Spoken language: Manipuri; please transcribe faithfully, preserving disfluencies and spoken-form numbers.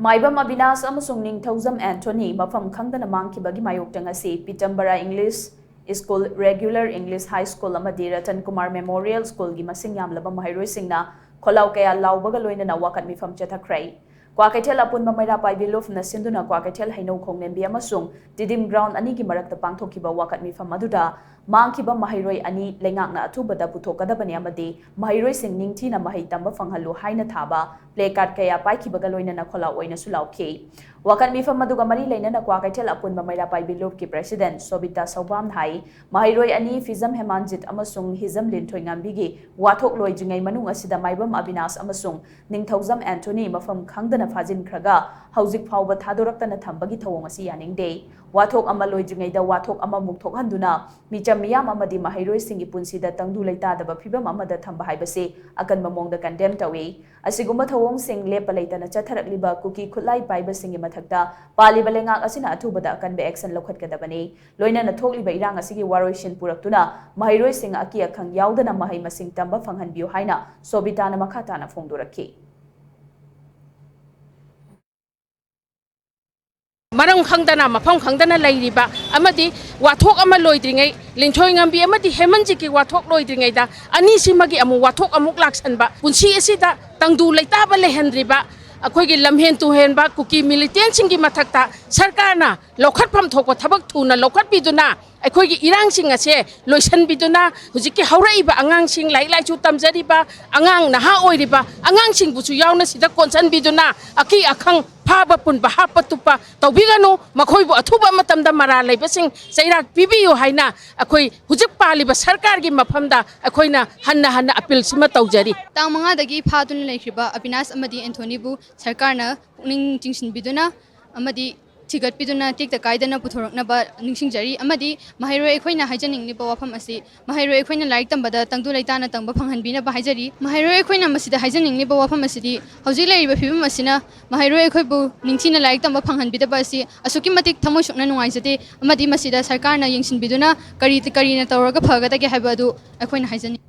ꯃꯥꯏꯕꯝ ꯑꯕꯤꯅꯥꯁ ꯑꯃꯁꯨꯡ ꯅꯤꯡꯊꯧꯖꯝ ꯑꯦꯟꯊꯣꯅꯤ ꯃꯐꯝ ꯈꯪꯗꯅ ꯃꯥꯡꯈꯤꯕꯒꯤ ꯃꯥꯌꯣꯛꯇ ꯉꯁꯤ Pitambara English school, regular English high school ꯑꯃꯗꯤ ꯔꯇꯟ ꯀꯨꯃꯥꯔ ꯃꯦꯃꯣꯔꯤꯌꯦꯜ ꯁ꯭ꯀꯨꯜꯒꯤ ꯃꯁꯤꯡ ꯌꯥꯝꯂꯕ ꯃꯍꯩꯔꯣꯏꯁꯤꯡꯅ ꯈꯣꯜꯂꯥꯎ ꯀꯌꯥ ꯂꯥꯎꯕꯒ ꯂꯣꯏꯅꯅ ꯋꯥꯀꯠ ꯃꯤꯐꯝ ꯆꯠꯊꯈ꯭ꯔꯦ꯫ ꯀ꯭ꯋꯥꯀꯩꯊꯦꯜ ꯑꯄꯨꯟꯕ ꯃꯩꯔꯥ ꯄꯥꯏꯕꯤ ꯂꯨꯞꯅ ꯁꯤꯟꯗꯨꯅ ꯀ꯭ꯋꯥꯀꯩꯊꯦꯜ ꯍꯩꯅꯧ ꯈꯣꯡꯂꯦꯝꯕꯤ ꯑꯃꯁꯨꯡ ꯇꯤꯗꯤꯝ ꯒ꯭ꯔꯥꯎꯟ ꯑꯅꯤꯒꯤ ꯃꯔꯛꯇ ꯄꯥꯡꯊꯣꯛꯈꯤꯕ ꯋꯥꯀꯠ ꯃꯤꯐꯝ ꯑꯗꯨꯗ ꯃꯥꯡꯈꯤꯕ ꯃꯍꯩꯔꯣꯏ ꯑꯅꯤ ꯂꯩꯉꯥꯛꯅ ꯑꯊꯨꯕꯗ ꯄꯨꯊꯣꯛꯀꯗꯕꯅꯤ ꯑꯃꯗꯤ ꯃꯍꯩꯔꯣꯏꯁꯤꯡ ꯅꯤꯡꯊꯤꯅ ꯃꯍꯩ ꯇꯝꯕ ꯐꯪꯍꯜꯂꯨ ꯍꯥꯏꯅ ꯊꯥꯕ ꯄ꯭ꯂꯦ ꯀꯥꯔꯗ ꯀꯌꯥ ꯄꯥꯏꯈꯤꯕꯒ ꯂꯣꯏꯅꯅ ꯈꯣꯜꯂꯥꯎ ꯑꯣꯏꯅꯁꯨ ꯂꯥꯎꯈꯤ꯫ ꯋꯥꯀꯠ ꯃꯤꯐꯝ ꯑꯗꯨꯒ ꯃꯔꯤ ꯂꯩꯅꯅ ꯀ꯭ꯋꯥꯀꯩꯊꯦꯜ ꯑꯄꯨꯟꯕ ꯃꯩꯔꯥ ꯄꯥꯏꯕꯤ ꯂꯨꯞꯀꯤ ꯄ꯭ꯔꯦꯁꯤꯗꯦꯟꯠ ꯁꯣꯕꯤꯇꯥ ꯁꯧꯕꯥꯝꯅ ꯍꯥꯏ, ꯃꯍꯩꯔꯣꯏ ꯑꯅꯤ ꯐꯤꯖꯝ ꯍꯦꯃꯥꯟꯖꯤꯠ ꯑꯃꯁꯨꯡ ꯍꯤꯖꯝ ꯂꯤꯟꯊꯣꯏꯉꯥꯝꯕꯤꯒꯤ ꯋꯥꯊꯣꯛ ꯂꯣꯏꯗ꯭ꯔꯤꯉꯩ ꯃꯅꯨꯡ ꯑꯁꯤꯗ ꯃꯥꯏꯕꯝ ꯑꯕꯤꯅꯥꯁ ꯑꯃꯁꯨꯡ ꯅꯤꯡꯊꯧꯖꯝ ꯑꯦꯟꯊꯣꯅꯤ ꯃꯐꯝ ꯈꯪꯗꯅ ꯐꯥꯖꯤꯟꯈ꯭ꯔꯒ ꯍꯧꯖꯤꯛ ꯐꯥꯎꯕ ꯊꯥꯗꯣꯔꯛꯇꯅ ꯊꯝꯕꯒꯤ ꯊꯧꯑꯣꯡ ꯑꯁꯤ ꯌꯥꯅꯤꯡꯗꯦ꯫ ꯋꯥꯊꯣꯛ ꯑꯃ ꯂꯣꯏꯗ꯭ꯔꯤꯉꯩꯗ ꯋꯥꯊꯣꯛ ꯑꯃꯃꯨꯛ ꯊꯣꯛꯍꯟꯗꯨꯅ ꯃꯤꯆꯝ ꯃꯤꯌꯥꯝ ꯑꯃꯗꯤ ꯃꯍꯩꯔꯣꯏꯁꯤꯡꯒꯤ ꯄꯨꯟꯁꯤꯗ ꯇꯪꯗꯨ ꯂꯩꯇꯥꯗꯕ ꯐꯤꯚꯝ ꯑꯃꯗ ꯊꯝꯕ ꯍꯥꯏꯕꯁꯤ ꯑꯀꯟꯕ ꯃꯑꯣꯡꯗ ꯀꯟꯗꯦꯝ ꯇꯧꯏ꯫ ꯑꯁꯤꯒꯨꯝꯕ ꯊꯧꯑꯣꯡꯁꯤꯡ ꯂꯦꯞꯄ ꯂꯩꯇꯅ ꯆꯠꯊꯔꯛꯂꯤꯕ ꯀꯨꯀꯤ ꯈꯨꯠꯂꯥꯏ ꯄꯥꯏꯕꯁꯤꯡꯒꯤ ꯃꯊꯛꯇ ꯄꯥꯜꯂꯤꯕ ꯂꯩꯉꯥꯛ ꯑꯁꯤꯅ ꯑꯊꯨꯕꯗ ꯑꯀꯟꯕ ꯑꯦꯛꯁꯟ ꯂꯧꯈꯠꯀꯗꯕꯅꯤ꯫ ꯂꯣꯏꯅꯅ ꯊꯣꯛꯂꯤꯕ ꯏꯔꯥꯡ ꯑꯁꯤꯒꯤ ꯋꯥꯔꯣꯏꯁꯤꯟ ꯄꯨꯔꯛꯇꯨꯅ ꯃꯍꯩꯔꯣꯏꯁꯤꯡ ꯑꯀꯤ ꯑꯈꯪ ꯌꯥꯎꯗꯅ ꯃꯍꯩ ꯃꯁꯤꯡ ꯇꯝꯕ ꯐꯪꯍꯟꯕꯤꯌꯨ ꯍꯥꯏꯅ ꯁꯣꯕꯤꯇꯥꯅ ꯃꯈꯥ ꯇꯥꯅ ꯐꯣꯡꯗꯣꯔꯛꯈꯤ꯫ ꯃꯔꯝ ꯈꯪꯗꯅ ꯃꯐꯝ ꯈꯪꯗꯅ ꯂꯩꯔꯤꯕ ꯑꯃꯗꯤ ꯋꯥꯊꯣꯛ ꯑꯃ ꯂꯣꯏꯗ꯭ꯔꯤꯉꯩ, ꯂꯤꯟꯊꯣꯏꯉꯝꯕꯤ ꯑꯃꯗꯤ ꯍꯦꯃꯟꯖꯤꯠꯀꯤ ꯋꯥꯊꯣꯛ ꯂꯣꯏꯗ꯭ꯔꯤꯉꯩꯗ ꯑꯅꯤꯁꯤꯃꯒꯤ ꯑꯃꯨꯛ ꯋꯥꯊꯣꯛ ꯑꯃꯨꯛ ꯂꯥꯛꯁꯟꯕ, ꯄꯨꯟꯁꯤ ꯑꯁꯤꯗ ꯇꯪꯗꯨ ꯂꯩꯇꯥꯕ ꯂꯩꯍꯟꯗ꯭ꯔꯤꯕ ꯑꯩꯈꯣꯏꯒꯤ ꯂꯝꯍꯦꯟ ꯇꯨꯍꯦꯟꯕ ꯀꯨꯀꯤ ꯃꯤꯂꯤꯇꯦꯟꯁꯤꯡꯒꯤ ꯃꯊꯛꯇ ꯁꯔꯀꯥꯔꯅ ꯂꯧꯈꯠꯐꯝ ꯊꯣꯛꯄ ꯊꯕꯛ ꯊꯨꯅ ꯂꯧꯈꯠꯄꯤꯗꯨꯅ ꯑꯩꯈꯣꯏꯒꯤ ꯏꯔꯥꯡꯁꯤꯡ ꯑꯁꯦ ꯂꯣꯏꯁꯤꯟꯕꯤꯗꯨꯅ ꯍꯧꯖꯤꯛꯀꯤ ꯍꯧꯔꯛꯏꯕ ꯑꯉꯥꯡꯁꯤꯡ, ꯂꯥꯏꯔꯤꯛ ꯂꯥꯏꯁꯨ ꯇꯝꯖꯔꯤꯕ ꯑꯉꯥꯡ ꯅꯍꯥ ꯑꯣꯏꯔꯤꯕ ꯑꯉꯥꯡꯁꯤꯡꯕꯨꯁꯨ ꯌꯥꯎꯅ ꯁꯤꯗ ꯀꯣꯟꯁꯤꯟꯕꯤꯗꯨꯅ ꯑꯀꯤ ꯑꯈꯪ ꯐꯥꯕ ꯄꯨꯟꯕ ꯍꯥꯞꯄ ꯇꯨꯞꯄ ꯇꯧꯕꯤꯒꯅꯨ꯫ ꯃꯈꯣꯏꯕꯨ ꯑꯊꯨꯕ ꯃꯇꯝꯗ ꯃꯔꯥꯜ ꯂꯩꯕꯁꯤꯡ ꯆꯩꯔꯥꯛ ꯄꯤꯕꯤꯌꯨ ꯍꯥꯏꯅ ꯑꯩꯈꯣꯏ ꯍꯧꯖꯤꯛ ꯄꯥꯜꯂꯤꯕ ꯁꯔꯀꯥꯔꯒꯤ ꯃꯐꯝꯗ ꯑꯩꯈꯣꯏꯅ ꯍꯟꯅ ꯍꯟꯅ ꯑꯄꯤꯜꯁꯤꯃ ꯇꯧꯖꯔꯤ꯫ ꯇꯥꯡ ꯃꯉꯥꯗꯒꯤ ꯐꯥꯗꯨꯅ ꯂꯩꯈ꯭ꯔꯤꯕ ꯑꯕꯤꯅꯥꯁ ꯑꯃꯗꯤ ꯑꯦꯟꯊꯣꯅꯤꯕꯨ ꯁꯔꯀꯥꯔꯅ ꯄꯨꯛꯅꯤꯡ ꯆꯤꯡꯁꯤꯟꯕꯤꯗꯨꯅ ꯑꯃꯗꯤ ꯊꯤꯒꯠꯄꯤꯗꯨꯅ ꯇꯦꯛꯇ ꯀꯥꯏꯗꯅ ꯄꯨꯊꯣꯔꯛꯅꯕ ꯅꯤꯡꯁꯤꯡꯖꯔꯤ꯫ ꯑꯃꯗꯤ ꯃꯍꯩꯔꯣꯏ ꯑꯩꯈꯣꯏꯅ ꯍꯥꯏꯖꯅꯤꯡꯂꯤꯕ ꯋꯥꯐꯝ ꯑꯁꯤ ꯃꯍꯩꯔꯣꯏ ꯑꯩꯈꯣꯏꯅ ꯂꯥꯏꯔꯤꯛ ꯇꯝꯕꯗ ꯇꯪꯗꯨ ꯂꯩꯇꯥꯅ ꯇꯝꯕ ꯐꯪꯍꯟꯕꯤꯅꯕ ꯍꯥꯏꯖꯔꯤ꯫ ꯃꯍꯩꯔꯣꯏ ꯑꯩꯈꯣꯏꯅ ꯃꯁꯤꯗ ꯍꯥꯏꯖꯅꯤꯡꯂꯤꯕ ꯋꯥꯐꯝ ꯑꯁꯤꯗꯤ ꯍꯧꯖꯤꯛ ꯂꯩꯔꯤꯕ ꯐꯤꯕꯝ ꯑꯁꯤꯅ ꯃꯍꯩꯔꯣꯏ ꯑꯩꯈꯣꯏꯕꯨ ꯅꯤꯡꯊꯤꯅ ꯂꯥꯏꯔꯤꯛ ꯇꯝꯕ ꯐꯪꯍꯟꯕꯤꯗꯕ ꯑꯁꯤ ꯑꯁꯨꯛꯀꯤ ꯃꯇꯤꯛ ꯊꯃꯣꯏ ꯁꯣꯛꯅ ꯅꯨꯡꯉꯥꯏꯖꯗꯦ ꯑꯃꯗꯤ ꯃꯁꯤꯗ ꯁꯔꯀꯥꯔꯅ ꯌꯦꯡꯁꯤꯟꯕꯤꯗꯨꯅ ꯀꯔꯤ ꯀꯔꯤꯅ ꯇꯧꯔꯒ ꯐꯒꯗꯒꯦ ꯍꯥꯏꯕ ꯑꯗꯨ ꯑꯩꯈꯣꯏꯅ ꯍꯥꯏꯖꯅꯤꯡꯏ꯫